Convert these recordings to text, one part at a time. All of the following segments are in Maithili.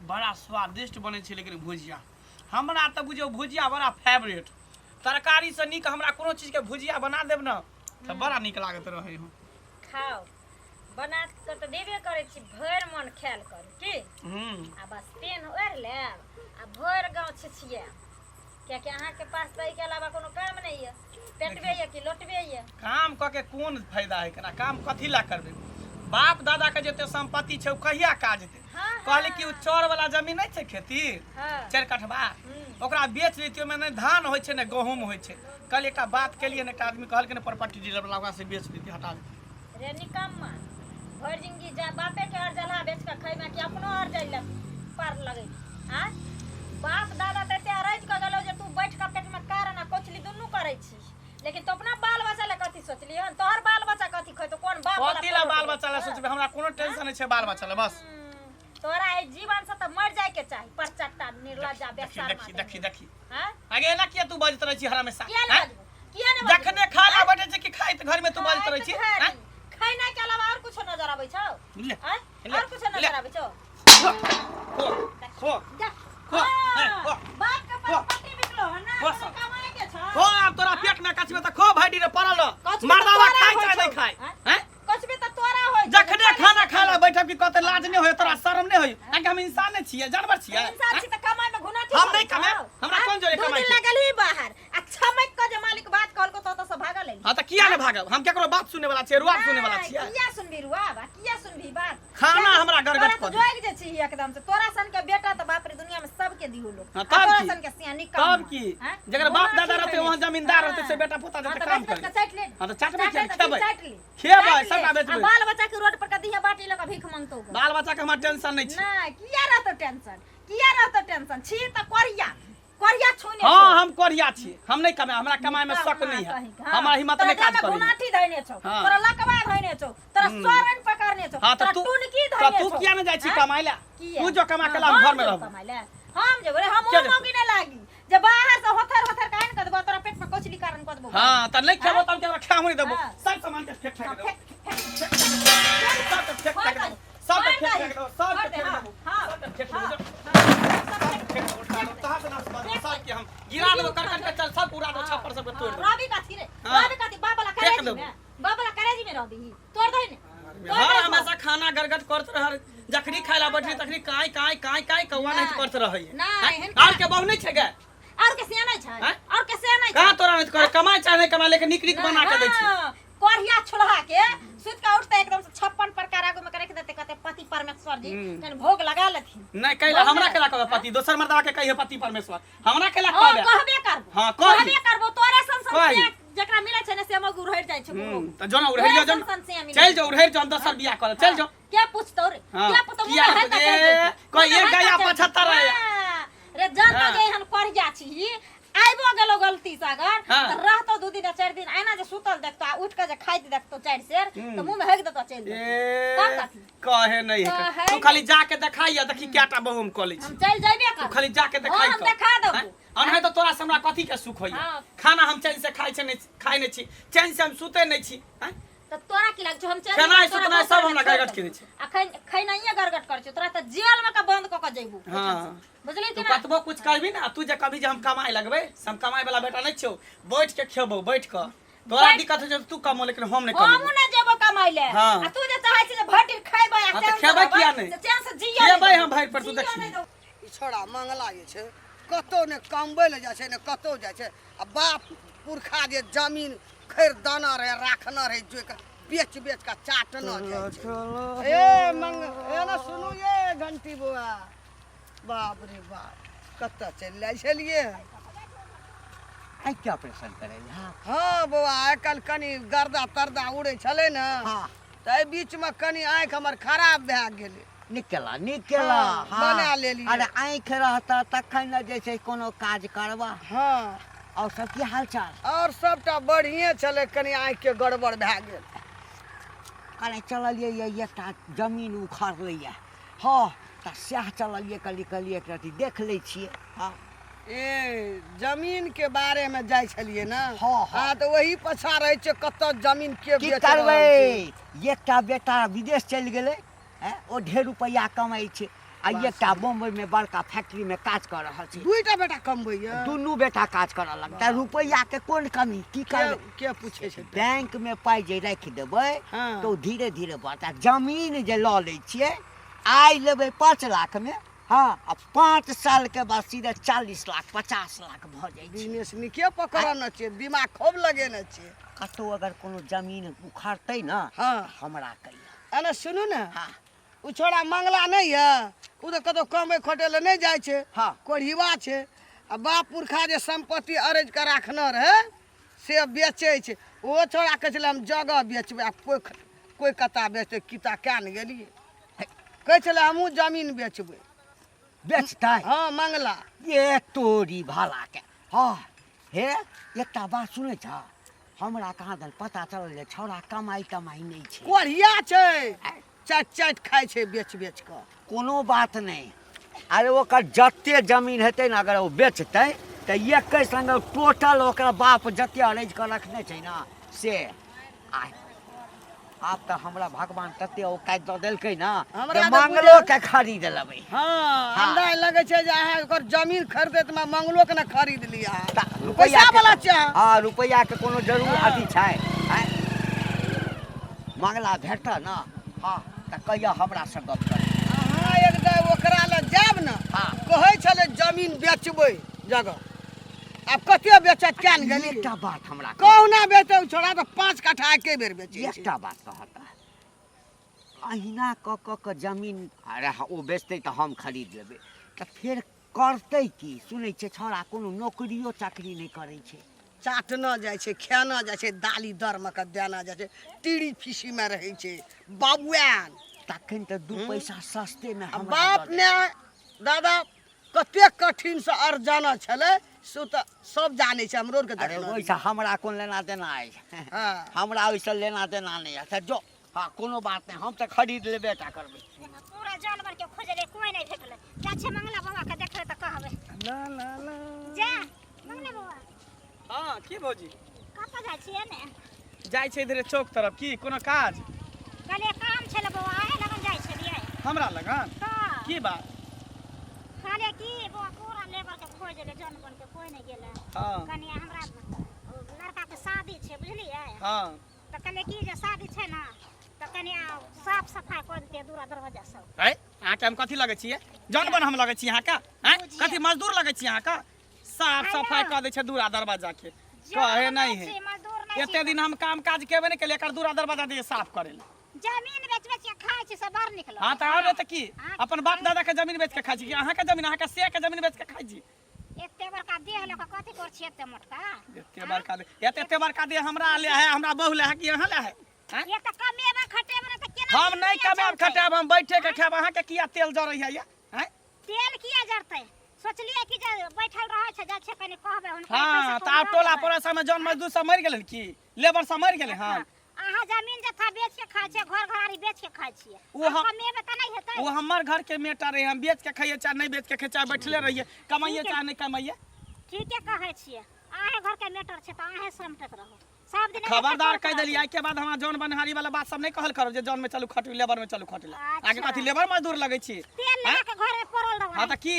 बड़ा स्वादिष्ट बनै छै लेकिन भुजिया हमरा तऽ बुझियौ भुजिया बड़ा फेवरेट तरकारीसँ नीक हमरा कोनो चीजके भुजिया बना देब ने तऽ बड़ा नीक लागैत रहै हँ खाओ बना कऽ तऽ देबे करै छी भरि मन खायल करू की आ बस पेन ओढ़ि लेब आ भरि गाँव छिछियाएब कियाकि अहाँके पास तऽ एहिके अलावा कोनो काम नहि यऽ पेटबे यऽ कि लोटबे यऽ काम कऽ के कोन फायदा है केना काम कथी ला करबै बाप दादा के जते संपत्ति छै ओ कहिया काज हेतै हाँ, कहली कि ओ चौर वाला जमीन नहि छै खेती हाँ। 4 कठबा, ओकरा बेच लेतियै। ओहिमे नहि धान होइ छै, नहि गहूम होइ छै। कल एकटा बात केलियै ने, एकटा आदमी कहलकै ने प्रॉपर्टी डीलर वाला, ओकरा से बेच देतियै, हटा देतियै। रे निकम्मा, भरि जिंदगी जा बापे के अरजलहा बेच कऽ खैमे कि अपनो अरजै लए पार लगै आँय? बाप दादा तऽ एते अरजि कऽ गेलौ जे तू बैठ कऽ पेटमे कारण आ कोचली दुनू करै छी, लेकिन तू अपना बाल बच्चा लए कथी सोचली हन? तोहर बाल बच्चा कथी खैतो? कोन बाप वाला कथी ला बाल परोठ बच्चा ला सोचबै? हमरा कोनो टेंशन नहि छै बाल बच्चा ला, बस। तोरा एहि जीवन से तऽ मरि जाय के चाही, परचट्टा, निर्लज्जा, देखी। बेशर्मा। देखी, देखी, देखी। हाँ? आगे एना किया तू बजैत रहै छी हर हमेशा? किया ने आँय? बजबो? किया ने बजबो? जखने खाय ला बैठे छै कि खाइत घर में तू बजैत रहै छी, खाइत आँय? घड़ी। खैनाइ के अलावा और कुछो नजर आबै छौ? ले, आँय? ले, और कुछो ले। नजर आबै छौ? खो, खो, खो। जा। खो, हाँ, ए, खो। बाप के खो। प्रॉपर्टी बिकलो हन ना, खो तोरा सब। कमाए के छौ। खो, आब तोरा पेट में कछबे तऽ खो। भाई रे, पड़ल रह। कछबे तऽ मर्दावा तोरा खाय होइ चाहे नहीं छौ। खाय। आँय? हैं? कछबे तऽ तोरा होइ छौ। जखने खाना खाय ला बैठब कि कहते लाज नहीं होय तोरा, शर्म नहीं होय? आके हम इंसान नहीं छियै, जानवर छियै? इंसान छी तऽ कमाइ में घुना हम नहीं कमाएब, हमरा कोन जोरे दू कमाइ दिन छै? लगल ही बाहर आ छमक के जे मालिक बात कहलको तऽ ओतऽ से भागल एली। हाँ, तऽ किया नहीं भागब? हम केकरो बात सुने वाला छियै, रुआब सुने वाला नहि, छियै? किया सुनबी रुआब आ किया सुनबी बात? खाना हमरा गड़गड़ तोरा कऽ तऽ दे। जोगि जे छी एकदम से। तोरा सन के बेटा तऽ बाप रे दुनिया में सबके दिहो लोग। हाँ, आ तब तोरा की? सन के सियानी तब की? जकर बाप दादा रहते, वहाँ जमींदार रहते, से बेटा पोता हाँ, जते तऽ काम बेच बेच करे। के चाटि ले। हाँ, तऽ चाटबै चाटै किया? तऽ खेबै। चाटि ले। खेबै, चाटि ले। सबटा बेचबै। आ बाल बच्चा के रोड पर के दिहे बाटी लऽ कऽ भीख मंगतौ गऽ। बाल बच्चा के हमरा टेंशन नहीं छै। नहि, किया रहतौ टेंशन? किया रहतौ टेंशन? छी तऽ कोरिया कोरिया छूने। हाँ, हम कोरिया छी। हम नहीं कमाए, हमरा कमाए में शक नहीं है। हमरा हिम्मत नहीं काज करे। गुनाठी धइने छौ। हाँ। तोरा लकवा धइने छौ, तोरा सोरन पकड़ने छौ। हाँ, तऽ तोरा तू टुनकी तऽ धइने तू छौ। किया नहीं जाइ छी हाँ? कमाए ला? किया? तू जो कमा के ला, हाँ, हम घर में जेबो रहबो। कमाए ला। हम जेबो रे, हम किया ओ जेबो? मौगी नहि लागी जे बाहर से होथर होथर कान कऽ देबो, तोरा पेट में कोचली कारण कऽ देबो। हाँ, तऽ नहीं खेबो तब केकरो खाए नहीं देबो। हाँ। सब सामान के फेंक फेंक हाँ, देबो। फेंक, फेंक। सब के फेंक फेंक देबो, सब के फेंक फेंक देबो, सब के फेंक देबो, हाँ, सब के फेंक हाँ, देबो। हाँ, सब फेंक देबो, उठा देबो, तहाँ से नाश कऽ देबो, सब के हम गिरा देबो, कर कर के चल, सब उड़ा देबो, छप्पर सबके तोड़ देबो। रवि कथी रे? हाँ। रवि कथी? बाप वाला फेंक करेजी देबो। में, बाप वाला करेजी में रवि तोड़ दही ने, तोड़ हर दही। हमेशा खाना गड़गड़ करत रह। जखनी खाय ला बैठली तखनी काय काय काय काय कौआ नहीं करत रहै। नहि, हैं? हिनका- आर के बहु नहीं छै गे? और के सियाना छै? हैं? और के सियाना छै? कहाँ तोरा नहीं करे? कमाए चाहे नहीं कमाए, लेकिन नीक नीक बना के दै छी। हाँ, कोढ़िया छोलहा के सुति के उठते एकदम से 56 प्रकार आगू में रख देते, कहते पति परमेश्वर जी तन भोग लगा लेथिन। नहीं कैला, भोग हमरा लगा- केला कहबै पति? दोसर मर्दवा के कहिए पति परमेश्वर, हमरा केला हाँ, कहबै? कहबे करबो। हाँ, कही। कहबे करबो। तोरे सन सन कही। सिया जकरा मिलै छै ने से मगुर उड़हरि जाइ छै। तऽ जो ना, उड़हरि जो, तोरे सन सन सिया मिलै। चलि जो, उड़हरि जो, हम दोसर बियाह करब, चलि जो। के पूछतौ रे? हाँ, के पूछतौ? किया मुँह में पूछे? हल्का चलि जेतौ। कोई मुँह में एक हल्का गया चलि 75 आया। हाँ, रे जान हाँ। जे एहन कोढ़िया छी, आइबो गेलो गलती से अगर हाँ। तऽ रहतो 2 दिन आ 4 दिन, एना जे सुतल देखतो आ उठि के जे खाइत देखतो 4 सेर, तऽ मुँह में हगि देतो, चलि जेतौ। ए, तब कथी? कहे नहीं है। कहे तू खाली जाके देखाइया, देखी कैटा बहु हम कऽ लै छी। हम चलि जेबे तू करब। खाली जाके देखाई। हम देखा देबो। अनहे तऽ तोरा से हमरा कथी के सुख होइया? हाँ। खाना हम चैन से खाइ छै नहि, खाइ नहि छी, चैन से हम सुते नहि छी, हैं? तऽ तोरा की लागै छौ, हम चलि खेनाइ, जेबो, तोरा सुतनाइ दोसर सब हमरा मे छोड़ि गड़गड़ देबो। केने छै। आ खैनाइए गड़गड़ करै छौ तोरा, तऽ जेल में के बंद कऽ के जैबो। हाँ। बुझली तू कि ना? कतबो कुछ करबी ना, तू जे कभी जे हम कमाए लगबै से हम कमाए वाला बेटा नहि छियौ। बैठ के खेबौ बैठ के। तोरा दिक्कत होइ छै तऽ तू कमो, लेकिन हम नहि हमहूँ कमेबो। नहि जेबो कमाइ ले। हाँ। आ तू जे चाहै छी जे भरि दिन खैबै आ हाँ, तऽ चैन से खेबै रहबै, किया नहि? से चैन से जियऽ खेबै नहि हम देबौ। भरि पेट, तू जियऽ देखिहे। नहि देबौ। ई छोड़ा मंगला जे छै, कतहु ने कमबै लए जाइ छै, ने कतहु जाइ छै। आ बाप पुरखा जे जमीन खरीदना रहै, राखना रहै, जोइ कऽ बेच बेच कऽ चाटना जाइ छै। ए मंग ए ना सुनू ये घंटी बौआ, बाप रे बाप, कतऽ चलि जाइ छलियै? आँखि के ऑपरेशन करै हाँ? हाँ बौआ, आइ काल्हि कनि गर्दा तर्दा उड़ै छलै ने, तऽ एहि बीचमे कनि आँखि हमर खराब भए गेलै। नीक केला, नीक केला। हाँ, बना लेलियै। अरे आँखि रहता तखन ने जे छै कोनो काज करबा। हाँ। और सब की हाल चाल? और सबटा बढ़िए छलै, कनि आँखिके गड़बड़ भए गेल। कहले चललियै ये एकटा जमीन उखड़लैए। हँ, तऽ सएह चललियै, कहलियै कहलियै एक रत्ती देख लै छियै। हँ। ए, जमीन के बारे में जाइ छलियै ने? हाँ, हाँ। हाँ, तऽ ओही पछा रहै छै कतऽ जमीन के की बेच रहल करबै? छै। एकटा बेटा विदेश चलि गेलै, आँय, ओ ढेर रुपैआ कमाइ छै। आ एकटा बम्बईमे बड़का फैक्ट्रीमे काज कऽ रहल छै। दुईटा बेटा कमबैया? दुनू बेटा काज करऽ लगता। रुपैआके कोन कमी, की करबै? के पूछै छै? बैंकमे पाइ जे राखि देबै हँ। तऽ ओ धीरे धीरे बढ़ता। जमीन जे लऽ लै छियै, आइ लेबै 5 लाखमे, हँ, आ 5 सालके बाद सीधे 40 लाख 50 लाख भऽ जाइ छै। बिजनेस नीके पकड़ने छियै, दिमाग खूब लगेने छियै। कतहु अगर कोनो जमीन उखड़तै ने, हँ, हमरा कहिया। एना सुनू ने। हँ। ओ छोड़ा मंगला नहि यऽ, ओ तऽ कतहु कमे खटै लए नहि जाइ छै। हँ। कोढ़िवा छै आ बाप पुरखा जे सम्पत्ति अरजि कऽ राखने रहै से बेचै छै। ओ छोड़ा कहै छलै हम जगह बेचबै आ कोइ कोइ कता बेचतै किता कए ने गेलियै। कहै छलै हमहूँ जमीन बेचबै। बेचतै? हँ, मंगला। ये तोरी भलाके। हँ, हे, एकटा बात सुनै छ? हमरा कहाँ दन पता चलल जे छौड़ा कमाइ तमाइ नहि छै। कोढ़िया छै, चाटि चाटि खाइ छै बेच बेच कऽ। कोनो बात नहि। अरे ओकर जते जमीन हेतै ने, अगर ओ बेचतै तऽ एके संग टोटल ओकरा बाप जते अरजि कऽ रखने छै ने से। आ आब तऽ हमरा भगवान तते औकात दऽ देलकै ने हमरा जे तऽ मंगलो के खरीद लेबै। हँ। हँ। हमरा लगै छै जे अहाँ ओकर जमीन खरीदैत मे मंगलो के ने खरीद लिअ। तऽ पैसा रुपैआ वाला छै अहाँ। हँ, रुपैआ के कोनो जरूर अथी छै। आँय, मंगला भेटत ने, हँ, तऽ कहिया हमरा से गप कर। अहाँ एकदम ओकरा लए जायब ने। हँ। कहै छलै जमीन बेचबै जगह, आब कते बेचत क्या ने गेलियै। एकटा बात हमरा कह। कहुना बेचतै ओ छोड़ा तऽ 5 कट्ठा एके बेर बेचै छै। एकटा बात कहता, अहिना कऽ कऽ कऽ जमीन, अरे हँ, ओ बेचतै तऽ हम खरीद लेबै, तऽ फेर करतै की? सुनै छियै छौड़ा कोनो नौकरियो चाकरी नहि करै छै। चाटना जाइ छै, खेना जाइ छै, दाली दरमे के देना जाइ छै, टीरी फीसीमे रहै छै बाबुआन। तखन तऽ 2 पैसा सस्तेमे आ हमरा बाप दऽ देतै। ने दादा कतेक कठिनसँ अर्जना छलै से तऽ सब जानै छै, हमरो आरके अरे देखना। ओहिसँ हमरा कोन लेना देना अछि? हँ। हमरा ओहिसँ लेना देना नहि अछि। जो, हँ, कोनो बात नहि, हम तऽ खरीद लेबे टा करबै। पूरा जानवर के खोजले कोई नहीं भेटलै। जा छै मंगला बाबा के देखबै तऽ कहबै। ला ला ला। जा मंगला बाबा। हँ, की भौजी? कतऽ जाइ छियै ने? जाइ छै इधरे चौक तरफ। की कोनो काज? कहलियै काम छलै बौआ, अहीं लगन जाइ छलियै। हमरा लगन? तऽ की बात? कहलियै की बौआ, पूरा लेबर के खोजले जानवर के कोई नहीं गेलै। हँ। कनि हमरा लड़का के शादी छै, बुझलियै? हँ। तऽ कहलियै की जे शादी छै ने तऽ कनि साफ सफाइ कऽ देतियै दूरा दरवाजा सब। है, अहाँके हम कथी लगै छियै? जानवर हम लगै छी अहाँके? आँय, बुझियै। कथी मजदूर लगै छी अहाँके? साफ है सफाइ ना। कऽ दै छै दूरा दरवाजा के। जानवर कहे नहीं छी, है। मजदूर नहि एते छी। दिन हम काम काज केबे नहि केलियै, एकर दूरा दरवाजा दियै साफ करे लए। जमीन बेच बेच के खाइ छी से बड़ निक लगै। हाँ, तऽ आओर तऽ की? हाँ। अपन बाप दादा के जमीन बेच के खाइ छी कि अहाँके जमीन, अहाँके से के जमीन बेच के खाइ छी? एते बड़का देह लऽ कऽ कथी कर छी एते मोटका? एते बड़का देह, एते एते बड़का देह हमरा ले है, हमरा बहू ले है कि अहाँ ले है? आँय? ये तऽ कमेबे खटेबे ने तऽ केना हम नहीं दुनिया कमाएब चलतै? खटाएब, हम बैठे के खाएब। अहाँके किया तेल जरै है या? आँय? तेल किया जरतै? सोचलियै कि जे बैठल रहै छै, जाइ छै कनि कहबै हुनका। हाँ, तऽ आब टोला पड़ोस में जन मजदूर सब मरि गेलै की? लेबर सब मरि गेलै? हँ। अहाँ जमीन जथा बेच के खाइ छियै, घर घरारी बेच के खाइ छियै। ओ हम- कमेबै तऽ नहि हेतै? ओ हमर घर के मेटर है, हम बेच के खाइए चाहे नहीं बेच के खाइए, चाहे बैठले रहिए, कमाइए चाहे नहीं कमाइए। ठीके कहै छियै, अहें घर के मेटर छै तऽ अहें समटैत रहू सब दिन। खबरदार कहि देलियै, आइ के बाद हमरा जन बनिहारी वाला बात सब नहीं कहल करब जे जन में चलू खटू, लेबर में चलू खटू। अच्छा। आगे कथी लेबर मजदूर लगै छी? तेल लगा के घर में पड़ल रहू। हाँ, तऽ की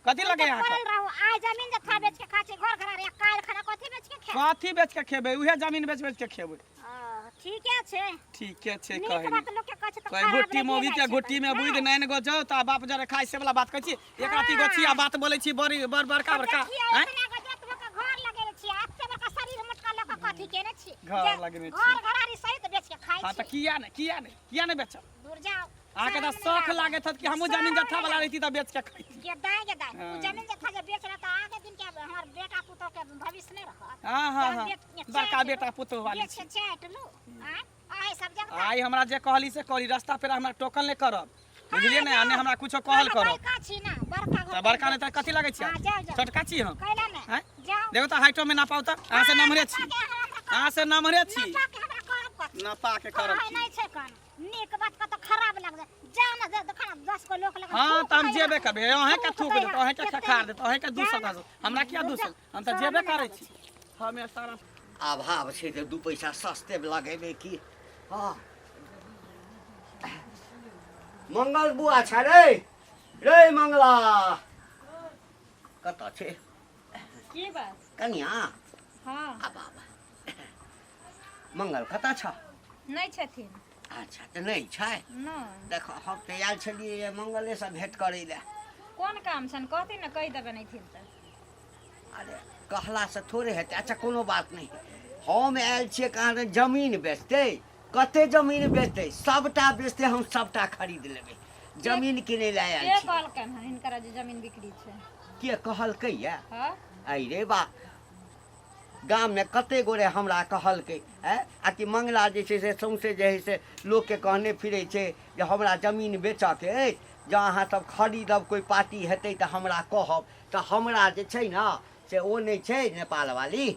कथी लगे अहाँके? पड़ल रहू। आइ जमीन जथा बेच के खाइ छी, घर घरारी, आ काल्हि खना कथी बेच के खायब? कथी बेच के खेबै? उहे जमीन बेच बेच के खेबै। ओ, ठीके छै। ठीके छै। नीक कहै बात लोक के कहै छै तऽ कहै खराब घुट्टी लगिए मौगी जाइ के छै घुट्टी में तऽ। बुझि नैन गो जाउ तऽ बाप जरे खाइ से वाला बात कहै छी। एक राति गोछी आ बात बोलै छी बड़ी बड़ बड़का बड़का। देखियौ, आँय? एतना गो जतबो के घर लगेने छियै, एते बड़का शरीर मोटका लऽ कऽ कथी केने छी? घर जे लगेने छी। घर घरारी सहित बेच के खाइ हाँ, तऽ छी। किया नहि, किया नहि, किया नहि बेचब? दूर जाउ। अहाँके तऽ शरम नहि शौख लागत। लागैत हत कि हमहूँ जमीन शरम जत्था नहि वाला लागत। रहिती तऽ बेच के खैती। गे दाय, गे दाय, हाँ। उ जमीन जत्था जे बेच लेता, आगे दिन के हमर बेटा पुतोह के भविष्य नहि रहत। हाँ हाँ। जहन हाँ। बेच के बड़का चाटि बेटा लू, पुतोह वाली बेच छी। के चाटि लू, आँय? अहाँ सब जगह आइ हमरा जे कहली से कहली, रास्ता पेरा हमरा टोकल नहि करब, बुझलियै ने? आ नहि हमरा कुछो कहल करब। बड़का छी ना, बड़का घर। तऽ बड़का नहि तऽ कथी लगै छी? हाँ, जाउ जाउ। छोटका छी हम? कैला ने? आँय? जाउ। देखो तऽ हाइटो में नापाउ तऽ अहाँ से नम्हरे छी। नपा के हमरा करब। अहाँ से नम्हरे छी। नपा के हमरा करब कथी? नपा के करब कहै की? नहि छै कान नीक बात कतौ खराब लग जाय, जा ने जे देखा ने 10 गो लोक लग। हाँ, थूक तऽ हम दैया। जेबे करबै, अहें के थूक दैया। देत, अहें के कते खखार देत, अहें के जा दूसत। ने। हमरा किया दूर दूसत? जा। हम तऽ शरम जेबे नहि करै लागै छी हमे सारा। अभाव छै तऽ 2 पैसा सस्ते लगेबै की? हँ, मंगल बुआ छै रे। रे मंगला कतऽ छै की बात कनिया हँ आब आब मंगल कतऽ छ नहि छथिन अच्छा तऽ नहि छै नहि देखो हम तऽ आयल छलियै मंगलेसँ भेंट करै लए कोन काम छनि कहथिन ने कहि देबै नहि तऽ अरे कहलासँ थोड़े हेतै अच्छा कोनो बात नहि हम आयल छियै कहाँ जमीन बेचतै कते जमीन बेचतै सबटा बेचतै हम सबटा खरीद लेबै जमीन किनै लए आयल के छी कहलकनि हन हिनकरा जे जमीन बिक्री छै के कहलकै या हँ अरे बा गाममे कते गोरे हमरा कहलकै आँय आ कि मंगला जे छै से सौँसे जे हइ से लोकके कहने फिरै छै जे हमरा जमीन बेचऽके अछि जँ अहाँ सब खरीदब कोइ पार्टी हेतै तऽ हमरा कहब तऽ हमरा जे छै ने से ओ नहि छै नेपालवाली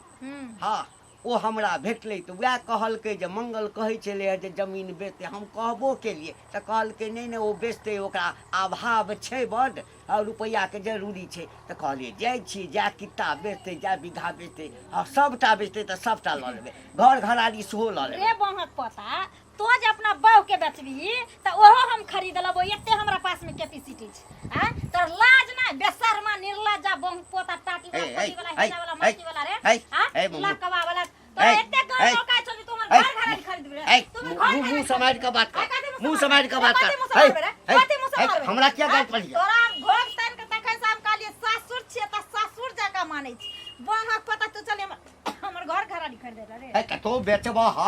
हँ ओ हमरा भेटलै तऽ वएह कहलकै जे मंगल कहै छलै हँ जे जमीन बेचतै हम कहबो केलियै तऽ कहलकै नहि नहि ओ बेचतै ओकरा अभाव छै बड्ड आ रुपैआके जरूरी छै तऽ कहलियै जाइ छी जए कित्ता बेचतै जए बीघा बेचतै हँ सभटा बेचतै तऽ सभटा लऽ लेबै घर घरारी सेहो लऽ लेबै रे बहक पोता तो जे अपना बहू के बेचबी तऽ ओहो हम खरीद लेबो एते हमरा पास में कैपेसिटी छै आ तोर लाज ना बेशर्मा निर्लज्जा बहू पोता टाटी वाला ए, ए, पोती वाला ए, हेजा वाला ए, मस्ती वाला रे ए, आ ए, मुँह- लकवा वाला ए, तोरा एते गाँव ए, औकात छौ जे तू हमर ए, घर घरारी खरीद रे ए, तू हमर घर मुँह घरारी मुँह सम्हारि कऽ बात आ, कर कथी मुँह मुँह सम्हारबै? सम्हारि कऽ बात कथी कर मुँह हे, सम्हारबै रे? हे, कथी मुँह हे, सम्हारबै? हमरा किया आ, गारि पड़िया तोरा हम घोघ तानि के तखन से हम कहलियै सासुर छियै तऽ सासुर जकाँ मानै छी बहक पता तू चल हमर घर घरारी खरीदे रे हे तऽ तू बेचबह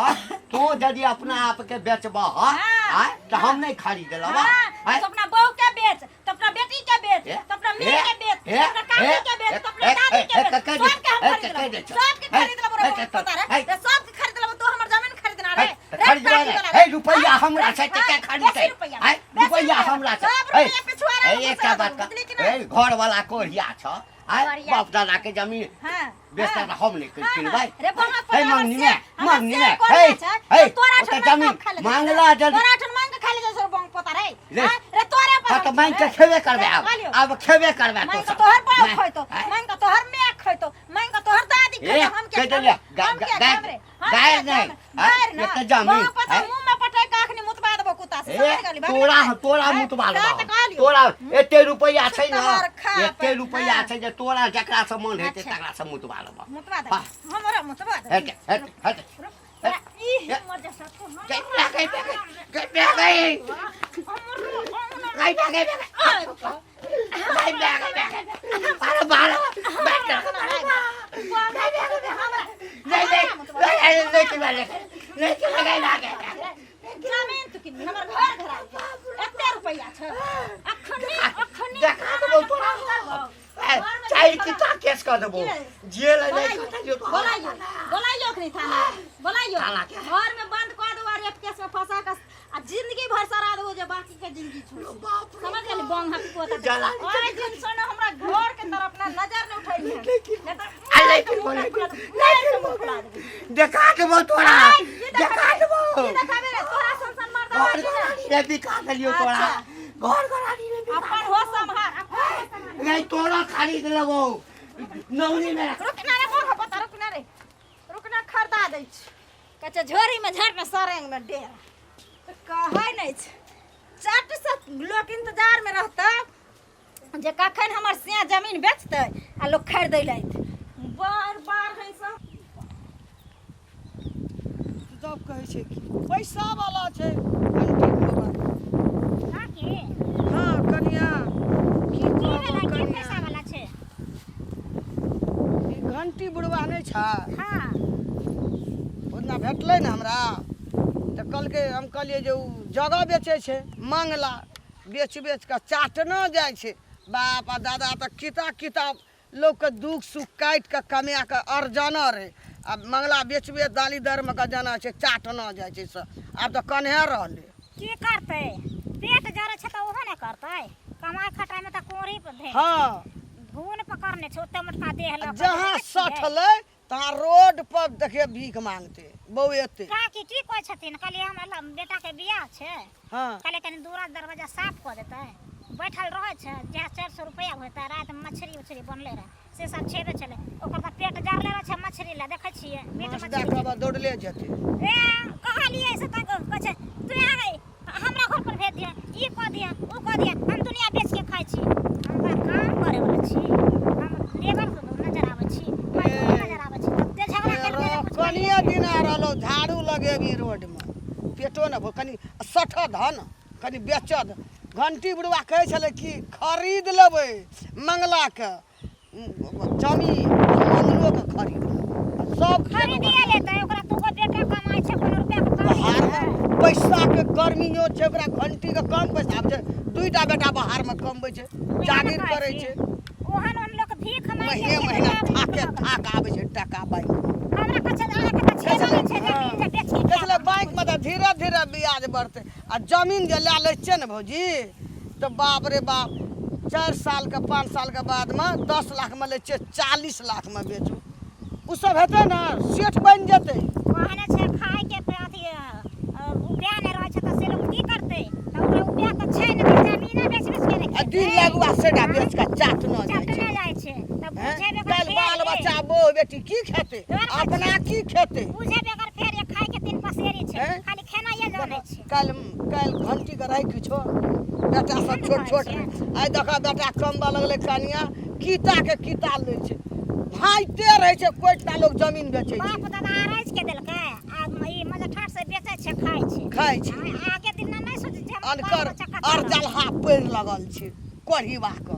तू यदि अपना आपके बेचबह हाँ, आँय तऽ हम नहि खरीद लेबह हाँ, आँय तो अपना बहू के बेच तो अपना बेटी के बेच ए, तो अपना ए, मेरे के बेच ए, तो अपना काकी ए, के बेच ए, तो अपना ए, दादी के ए, बेच कह दे, सबके हम ए, खरीद कह लेबो दे, सबके ए, खरीद लेबो रे ए, बहू पता रे ए, रे सबके खरीद लेबो तू हमर जमीन खरीदना रे ए, रे खरीदना टाटी रे। वाला ए, रुपैआ हाँ, हमरा छै तऽ हाँ, के खरीदतै? बेसी रुपैआ आँय, बेसी रुपैआ हमरा छै। सब ए, रुपैआ पिछुआरा ए, एकटा बात कह ए घर वाला कोढ़िया छ आँय कोढ़िया। बाप दादा के जमीन हाँ, बेचता हाँ। तऽ हम नहि हाँ, किनबै हाँ। रे बाबा, हे पर मंगनी हमर मे से- हमर मंगनी से मे हे कोढ़िया छै, हे तऽ तोरा ओतऽ ठन जमीन मांग के खा ले मांगला जाइ छै। जदि तोरा ठन मांग के खा ले जाइ छै बंग पोता रे ले। हाँ, रे तोरे पर हाँ तऽ हम मांगि के रे। खेबे करबै रे, आब खा लियौ। आब खेबे करबै तू मांग के सब तोहर बाप मांग- खैतो आँय? मांग के तोहर my खैतो मांग के तोहर दादी ए, खैतो हम कहि के देलियै, हम के खाम रे हम गारि के नहि, खाम रे? गारि आँय, ना एते जमीन, बाप पता आँय? मुंह में पटक के अखनी मुतबा देबो कुत्ता से ए, समझ गेली भागली तोरा भाग। तोरा आँय, मुतबा सएह देबौ तऽ कहलियौ। तोरा एते रुपैआ छै ने तोहर खा एते अपन, रुपैआ हाँ। छै जे तोरा जकरा से मन हेतै अच्छा। तकरा से मुतबा लेबौ मुतबा दे हमरा मुतबा दे हट हट हट रुक, तोरा ई हिम्मत जे सब तू गई गई गई गई गई गई गई गई अरे बारह बैठ नहीं नहीं नहीं नहीं नहीं नहीं नहीं जमीन तू किनबी हमर घर घर एते रुपैआ छै अखनी अखनी देखा देबौ तोरा चारि किता केस कऽ देबौ जेल नहि कतै बोलाइयो बोलाइयो अखनी थाना बोलाइयो थाना के? घर में बंद कऽ देबो और रेप केस में फंसा के आ जिंदगी भर सरा देबो जे बाकी के जिंदगी छोड़ समझ गेली बंग हक पोता जला ओइ दिन से ना हमरा घर के तरफ ना नजर न उठाई है नहीं तो आ लेकिन बोले लेकिन देखा देबौ तोरा देखा देबौ की देखाबे रे तोरा सन सन मर्दा घर घराड़ी रे बिका देलियौ तोरा अच्छा। घर घराड़ी रे बिका अपन हो संभार अपन हो संभार नहीं तोरा खरीद लेबौ नौनी में रुक ना रे मोह पता रुक ना रे रुक ना खरीदा दै छी कहै छै झोरीमे झाड़मे सरेंगमे डेरा तऽ कहै नहि छै चट से लोक इंतजारमे रहतै जे कखन हमर सिया जमीन बेचतै आ लोक खरीदै लए अयतै बार बार है सब तब कहै छै कि पैसा वाला छै घंटी बाबा काकी हँ कनिया की की कहबो भेलै की कनिया पैसा वाला छै ई घंटी बुढ़वा नहि छै हाँ ओतना भेटलै ने हमरा तऽ कहलकै हम कहलियै जे ओ जगह बेचै छै मांगला बेच बेच कऽ चाटना जाइ छै बाप आ दादा तऽ किता किता लोकके दुख सुख काटि कऽ कमा कऽ अरजाना रहै आ मंगला बेचबे दाली दरमे कऽ जाना छै चाटना जाइ छै से आब तऽ कन्हे रहलै की करतै पेट जरै छै तऽ ओहो ने करतै कमाइ खटाइमे तऽ कोड़ी पर धरि हँ धुन पकड़ने छै ओते मोटका देह लऽ कऽ जहाँ देखै छियै? सठलै तहाँ रोड पर देखिए भीख मांगते बौएते काकी की कहै छथिन कहलियै हमरा बेटाके बियाह छै हँ कहलियै कनि दूरा दरवाजा साफ कऽ देतै बैठल रहै छै जएह 400 रुपैआ होतै रातिमे मछरी उछरी बनलै रहै से सब छेबे छलै ओकर तऽ पेट जरले रहै छै मछरी लए देखै छियै मीट माछ दए मछरी कऽ दौड़ले जेतै ए कहलियै से तऽ कहै छै तू यहाँ हमरा घर पर भेज दिहे ई कऽ दिहे ओ कऽ दिहे हम दुनिया बेच के खाइ छी हम ओकरा काम करे वाला छी हम लेबर नजर आबै छी मजदूर नजर आबै छी तते झगड़ा करते जे कुछ कनिए दिन आ रहलो झाड़ू लगेबी रोडमे पेटो ने कनि सठ धन कनि बेचऽ घंटी बुढ़वा कहै छलै कि खरीद लेबै मंगलाके जमीन मंगलोके खरीद लेबै सब खरीदिए लेतै ओकरा दूगो बेटा कमाइ छै कोनो रुपया के कमी बाहरमे पैसाके गर्मियो छै ओकरा घंटीके कम पैसा आबै छै दुईटा बेटा बाहरमे कमबै छै जागीर करै छै ओहन ओहन लोक भीख मांगि महीने महीना थाके थाक आबै छै टाका बैंक हमरा कहै छै अहाँके तऽ छेबे नहि छै जमीन जे बेच के देखले बैंक में तऽ धीरे धीरे ब्याज बढ़तै आ जमीन जे लए लै छियै ने भौजी तऽ बाप रे बाप 4 सालके 5 सालके बादमे 10 लाखमे लै छियै 40 लाखमे बेचू ओ सब हेतै ने सेठ बनि जेतै। कहने छै खायके अथी उपाय नहि रहै छै तऽ से लोक की करतै तऽ ओकरा उपाय तऽ छै ने तऽ जमीने बेच बेच के ने आ दिन लगुआ सेटा बेच कऽ चाट न जाइ छै चटने जाइ छै तऽ बुझे बेगर काल्हि बाल बच्चा बहु बेटी की खेतै अपना की खेतै बुझे बेगर फेर ये खाय के तीन पसेरी छै खाली खेनाइए जानै छै। काल्हि काल्हि घंटी के रहै किछो बेटा सब छोट छोट आइ देखऽ बेटा कमबऽ लगलै कनिया कीता के कीता लै छै भाइते रहै छै कोइटा लोग जमीन बेचै छै बाप दादा अरैज के देलकै आ ई मजठार से बेचै छै खाइ छै खाइ छै आगे दिन नहि सोचै छै अनकर अरजलहा पड़ि लगल छै कोढ़ीबा के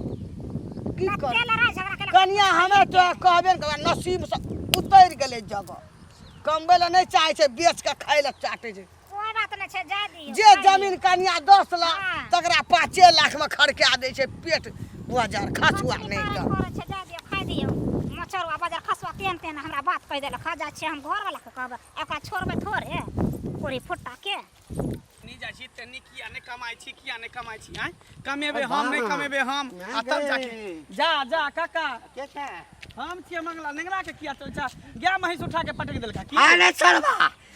की कर कनिया हमे तो कहबे ने करबै नसीब से उतरि गेलै जगह कमबै लए नहि चाहै छै बेच के खाइ लए चाटै छै कोई बात नहि छै जाय दियौ जे जमीन कनिया 10 लाख तकरा 5 लाख में खड़का दै छै पेट बजार खसुआ नहि तऽ छै जाय दियौ खाइ दियौ मचरुआ बजार खसुआ तेहन तेहन हमरा बात कहि देलक खा जाइ छियै हम घरवला के कहबै ओकरा छोड़बै थोड़े कोरी फुट्टा के नहीं जाइ छी तनी किया नहि कमाइ छी किया नहि कमाइ छी आँय कमेबै हम नहि कमेबै हम आ तब जाके जा जा काका के छै हम छियै मंगला नेंगरा के किया चल जा गाय महींस उठा के पटक देलका की अरे सरवा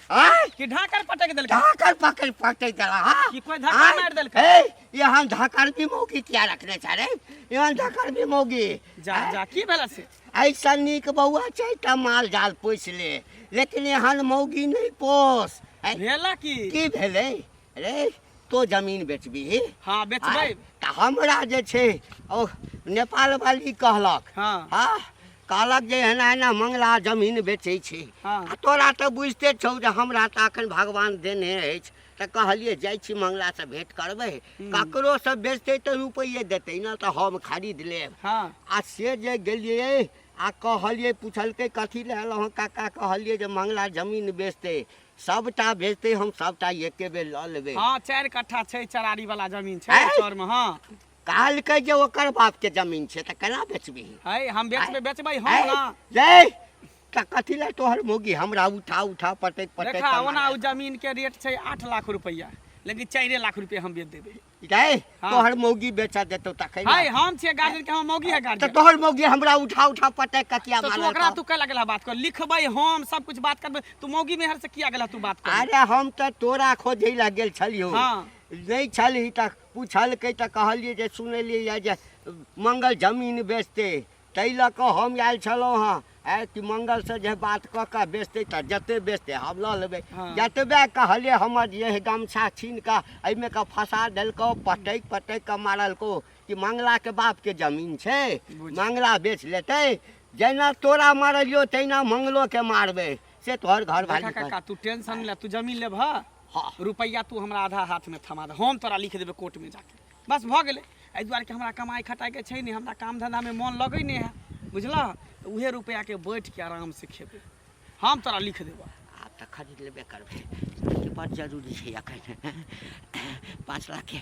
आँय कि ढाकर पटक देलका ढाकर पकड़ पटक देला हाँ कि कोई धक्का मारि देलका ए यहाँ ढाकर भी मौगी किया रखने छै रे यहाँ ढाकर भी मौगी जा जा की भेला से ऐसा नीक बौआ छै तऽ माल जाल पोसि ले लेकिन एहन मौगी नहि पोस भेला की की भेलै रे तो जमीन बेचबी हाँ बेचबै तऽ हमरा जे छै ओ नेपाल वाली कहलक हाँ हाँ कहलक जे एना एना मंगला जमीन बेचै छै हाँ। आ तोरा तऽ बुझिते छौ जे हमरा तऽ एखन भगवान देने अछि तऽ कहलियै जाइ छी मंगलासँ भेँट करबै ककरोसँ बेचतै तऽ रुपैए देतै ने तऽ हम खरीद लेब हाँ आ से जे गेलियै आ कहलियै पुछलकै कथी लए एलहुँ हँ काका कहलियै जे मंगला जमीन बेचतै सबटा बेचतै हम सबटा एके बेर लऽ लेबै। हाँ 4 कट्ठा छै चरारी वाला जमीन छै आँय? चौर में। हाँ कहलकै जे ओकर बाप के जमीन छै तऽ केना बेचबिही? है हम बेचबै बेचबै हम आँय? ना रे तऽ कथी लए तोहर मौगी हमरा उठा उठा पटक पटक देखा कऽ ओना मारल? उ जमीन के रेट छै 8 लाख रुपया लेकिन 4 लाख रुपया हम बेच देबै। रे हाँ। तोहर मौगी बेचऽ देतौ तखन है हम छियै गार्जियन के हम मौगी है तऽ गार्जियन तोहर मौगी हमरा उठा उठा पटक कऽ किया तो तू मारल ओकरा तू कैला गेला बात कर लिखबै हम सब कुछ बात करबै तू मौगी मेहर से किया गेला तू बात कर अरे हम तऽ तोरा खोजै लए गेल छलियौ हाँ। नहि छलही तऽ पुछलकै तऽ कहलियै जे सुनलियै यऽ जे मंगल जमीन बेचतै ताहि लऽ कऽ हम आयल छलहुँ हँ आँय कि मंगलसँ जे बात कऽ कऽ बेचतै तऽ जते बेचतै हम लऽ लेबै हाँ। जतबे कहलियै हमर जे गमछा छीन कऽ एहिमे कऽ फँसा देलकौ पटकि पटकि कऽ मारलकौ कि मंगलाके बापके जमीन छै मंगला बेच लेतै जेना तोरा मारलियौ तहिना मंगलोके मारबै से तोहर घर देखा भाली काका तू टेंशन ले तू जमीन लेबह हाँ। रुपैआ तू हमरा आधा हाथ में थमा दे हम तोरा लिख देबै कोर्ट में जाके बस भऽ गेलै। एहि दुआरे कि हमरा कमाइ खटाइके छै नहि हमरा काम धन्धामे मन लगै नहि है बुझलह तऽ उहे रुपैआके बैठके आरामसँ खेबै हम तोरा लिख देबऽ। आब तऽ खरीद लेबे करबै बड़ जरूरी छै एखन 5 लाख के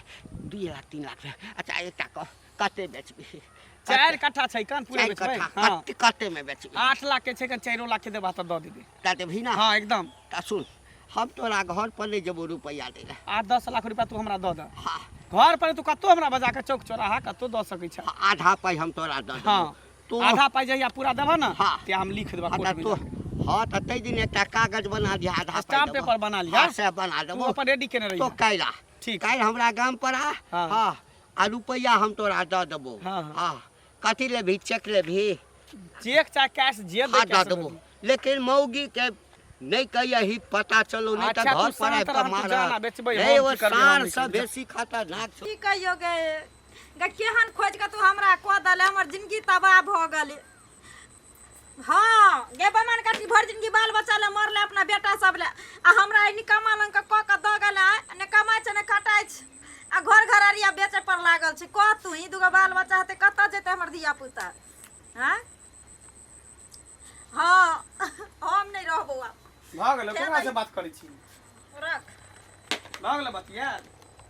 2 लाख 3 लाख अच्छा एकटा कह कते बेचबी? 4 कट्ठा छै कन पूरे 4 बेचबै? कट्ठा हाँ। कते में बेचबी? 8 लाख के छै कन 4 लाख के देबा तऽ दऽ देबै। दऽ देबही ना? हाँ एकदम। तऽ सुन हम तोरा घर पर नहि जेबो रुपैआ दै लए। 8-10 लाख रुपया तू हमरा दऽ दे। हाँ। घर पर तू कतौ हमरा बजा के चौक चौराहा कतौ दऽ सकै छह। आधा पाइ हम तोरा दऽ देबो। हाँ। तू आधा पाइ जहिया पूरा देबह ना हाँ। ते हम लिख देबह हाँ, कोर्ट में तो जाके। हाँ तऽ ताहि दिन एकटा कागज बना दिह आधा पाइ स्टाम्प देबो। पेपर बना लिह। हाँ, से बना तू देबो। अपन रेडी केने तो रहिह। काल्हि आ। ठीक। काल्हि हमरा गाम पर आ। हाँ। हाँ आ रुपैआ हम तोरा दऽ देबो। हाँ, हाँ। हाँ कथी लेबही चेक लेबही? चेक चाहे कैश जे हाँ दै दऽ देबो लेकिन मौगी के नहि कहिया ही पता चलो नहि तऽ अच्छा, तू घर पर शान्त आबि कऽ रह, तू जा ना, मारत बेचबै नहीं हम, ओ की करबै हम साँढ़ नहि से करबै। बेसी खतरनाक छौ की कहियो गे गे केहन खोजि कऽ तू हमरा कऽ देले हमर जिंदगी तबाह भऽ गेलै हँ गे बमन काकी भरि जिंदगी बाल बच्चा लए मरले अपना बेटा सब लए आ हमरा एहि निकम्मा लग कऽ कऽ कऽ दऽ गेलै ने कमाइ छै ने खटाइ छै आ घर घररिया बेचै पर लागल छै कह तू ही दूगो बाल बच्चा हेतै कतऽ जेतै हमर धिया पुता आँय हँ हम नहि रहबौ आब भऽ गेलै केकरा से बात करै छी रख भऽ गेलै बतिया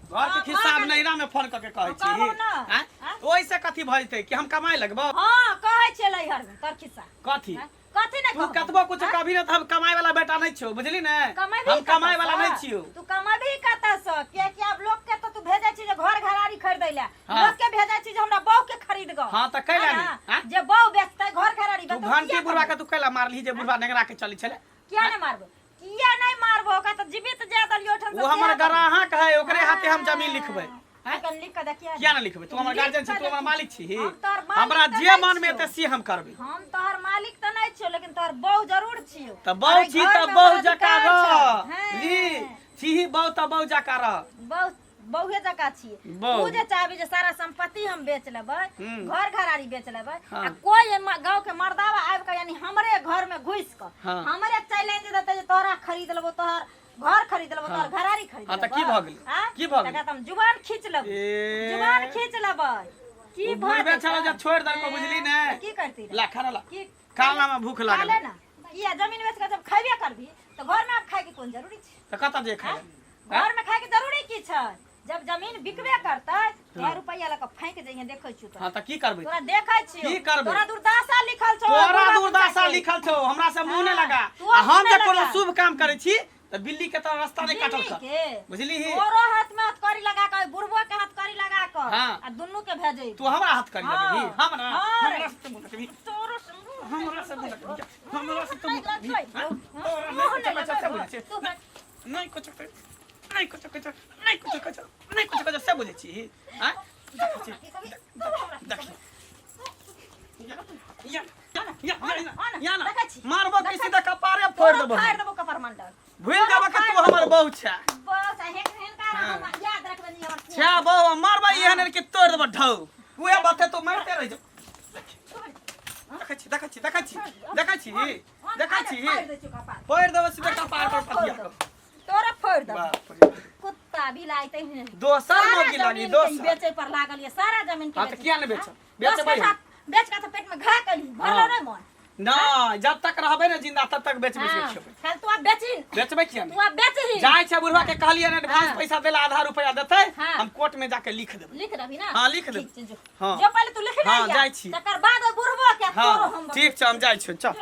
घर के हाँ, खिस्सा भऽ आब नैरा में फोन कऽ के कहै छी कहू ना। आँय? आँय? ओहिसँ कथी भऽ जेतै कि हम कमाए लगबौ हँ कहै छियै लैहर में तोर खिस्सा कथी आँय? कथी नहि तू कहबौ? कतबो कुछ आँय? कभी ने तऽ हम कमाए वाला बेटा नहि छियौ बुझली ने कमेबही हम कमाए वाला कतऽसँ? नहि छियौ तू कमेबही कतऽसँ कियाकि आब लोक के तऽ तू भेजै छी जे घर घरारी खरीदै लए हाँ। लोक के भेजै छी जे हमरा बहू के खरीद गो हाँ, तऽ कैला नहि, आँय? जे बहू बेचतै घर घरारी तू बेचतै घंटी किया बुढ़वा के कमेबै? तू कैला मारलही जे बुढ़वा नेंगरा के चलै छलै किया नहि मारबो किया नहि मारबो ओकरा तऽ जीवित जाय देलियो ओठन ओ हमर ग्राहक है ओकरे हाथे हम जमीन लिखबै आँय? कन लिख के देखिए किया नहि लिखबै तू हमर लिख गार्जियन छी कऽ तू हमर देखी। मालिक छी हम तोहर मालिक हमरा तऽ जे नहि मन में छियौ। एतै से हम करबै हम तोहर मालिक तऽ नहि छियौ लेकिन तोहर बहू जरूर छियौ तऽ बहु अरे छी घर तऽ में बहु हमर जकाँ अधिकार रह छै। हैं। जी छी बहु तऽ बहु जकाँ रह बहु बहुए जकाँ छियै बहु। तू जे चाहबी जे सारा संपत्ति हम बेच लेबै हम्म। घर घरारी बेच लेबै हाँ। आ कोई एहिमे गाँव के मर्दावा आबि कऽ यानी हमरे घर में घुसि कऽ हाँ। हमरे चैलेंज देतै जे तोरा खरीद लेबो तोहर घर खरीद लेबो हाँ। तोहर घरारी खरीद हाँ, तऽ लेबो की भऽ गेलै? आँय? की भऽ गेलै? तकरा तऽ हम जुबान खींच लेबै ए जुबान खींच लेबै की ओ भऽ बुढ़बे जेतै? छलै जब छोड़ि देलकौ बुझली ने तऽ की करती रे? ला खाना ला की खाना में भूख खा लागल ले ना किया जमीन बेच कऽ जब खैबे करबी तऽ घर में आब खाय के कोन जरूरी छै तऽ कतऽ जे खाय घर में खाय के जरूरी की छै जब जमीन बिकबे करतै तो रुपैया लऽ कऽ फेंक जइहे देखै छियौ तोरा हाँ तऽ की करबै तोरा देखै छियौ की करबै? तोरा दुर्दशा लिखल छौ तोरा बुढ़ा दुर्दशा पुरखा के। लिखल छौ हमरा से मुंह नहि हाँ, लगा तू आ हम मुँह जे नहि कोनो लगा। शुभ काम करै छी तऽ बिल्ली के तऽ रास्ता नहि काटल बिल्ली कर के बुझली ही तोरो हाथ में हथकड़ी लगा कऽ बुढ़बो के हथकड़ी लगा कऽ हाँ। आ दुनू के भेजै तू हमरा हाथ करी लगेबही हाँ। हमरा हाँ रे। हमरा से मुंह लगेबही तोरो से मुँह हमरा से मुंह लगेबही हमरा से तू मुंह नहि लगेबही लगतै। हाँ? तोरा मुँह नहि नहि कुछो कुछो से लगबै। बुझै छी तू नहि कुछो कुछो नहि कुछो कुछो नहि कुछो कुछो नहि कुछो कुछो से बुझै छी आँय देखै छी देखी या या या या या ना देखै छी। मारबो कि सीधा कपारे फोड़ तोरो देबो फाड़ि देबो कपार मंडल भूल जाबो कि तू हमर बहू छै बस हेन हेन का हाँ। हम याद रखबे नहीं हमर छै बहू मारबो एहन कि तोड़ देबो ढौ उहे बात तू मारते रह जो देखै छी देखै छी देखै छी देखै छी देखै छी फाड़ि दै छियौ कपार फोड़ देबो सीधा कपार पर पतिया के तोरा फोड़ देबो बाप रे कुत्ता बिलाइ तहिने दोसर सारा मौगी लागी जमीन के ई दोसर बेचै पर लागल ये सारा जमीन के हाँ, तऽ बेचै। किया नहि बेचब? हाँ? बेचबै दस कट्ठा बेच कऽ तऽ पेट में घा कली भरलो हाँ। नहि मन नहि जब तक रहबै ने जिंदा तब तक बेच बेच के हाँ, खेबै चल तू आब बेचही बेचबै किया तू नहि आब बेचही जाइ छै बुढ़वा के कहलियै ने एडवांस हाँ। पैसा देला आधा रुपया देतै हाँ। हम कोर्ट में जाके लिख देबै लिख देबही ना हाँ, लिख देबै। ठीक छै, जो हाँ। जो पहिले तू लिख हाँ, ले जाइ छी। तकर बाद ओहि बुढ़बो के हाँ तोरो हम ठीक छै हम जाइ छियौ चल